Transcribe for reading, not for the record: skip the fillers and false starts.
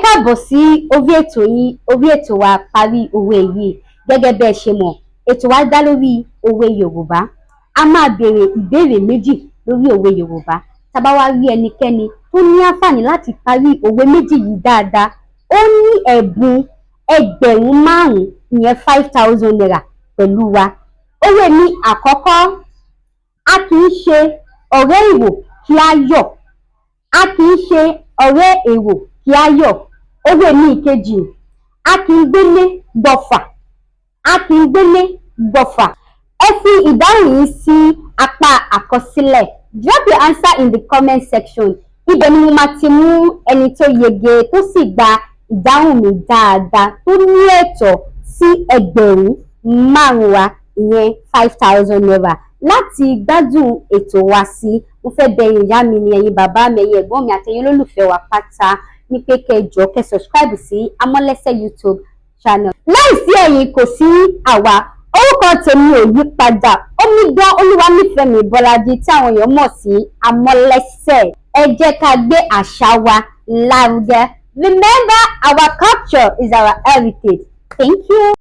Káàbọ̀ sí orí ètò yín, orí ètò wa, Parí Òwe Yìí. Gẹ́gẹ́ bẹ́ ẹ ṣe mọ̀, ètò wa dá lórí òwe Yorùbá. A máa béèrè ìbéèrè méjì lórí òwe Yorùbá. Tá a bá wá rí ẹnikẹ́ni tó ní àǹfààní láti parí òwe méjì yìí dáadáa, ó ní ẹ̀bùn 5,000, ìyẹn ₦5,000 pẹ̀lú wa. Òwe mi àkọ́kọ́: a kì í ṣe ọ̀rẹ́ èrò kí á yọ̀, a kì í ṣe ọ̀rẹ́ èrò kí á yọ̀. Òwe mi ìkejì: a kì í gbélé gbọ̀fà, a kì í gbélé gbọ̀fà. Ẹ fi ìdáhùn yín sí apá àkọsílẹ̀. Drop your answer in the comment section. Ibẹ̀ ni mo máa ti mú ẹni tó yege, tó sì gba ìdáhùn mi dáadáa, tó ní ẹ̀tọ́ sí 5,000 wa, ìyẹn ₦5,000. Láti gbádùn ètò wa sí, mo fẹ́ bẹ̀ ẹ̀yin ìyá mi ni, ẹ̀yin bàbá mi, ẹ̀yin ẹ̀gbọ́n mi àti ẹ̀yin olólùfẹ́ wa pátá ní pé kẹ́ ẹ jọ̀ọ́, kẹ́ subscribe sí Amọ́lẹ́sẹ̀ YouTube channel. Láìsí ẹ̀yin, kò sí àwa. Orúkọ tèmi ò yí padà, Omidan Olúwanífẹ̀mí Bọ́lájí, tí àwọn èèyàn mọ̀ sí Amọ́lẹ́sẹ̀. Ẹ jẹ́ ká gbé àṣà wa lárugẹ. Remember, our culture is our heritage. Thank you.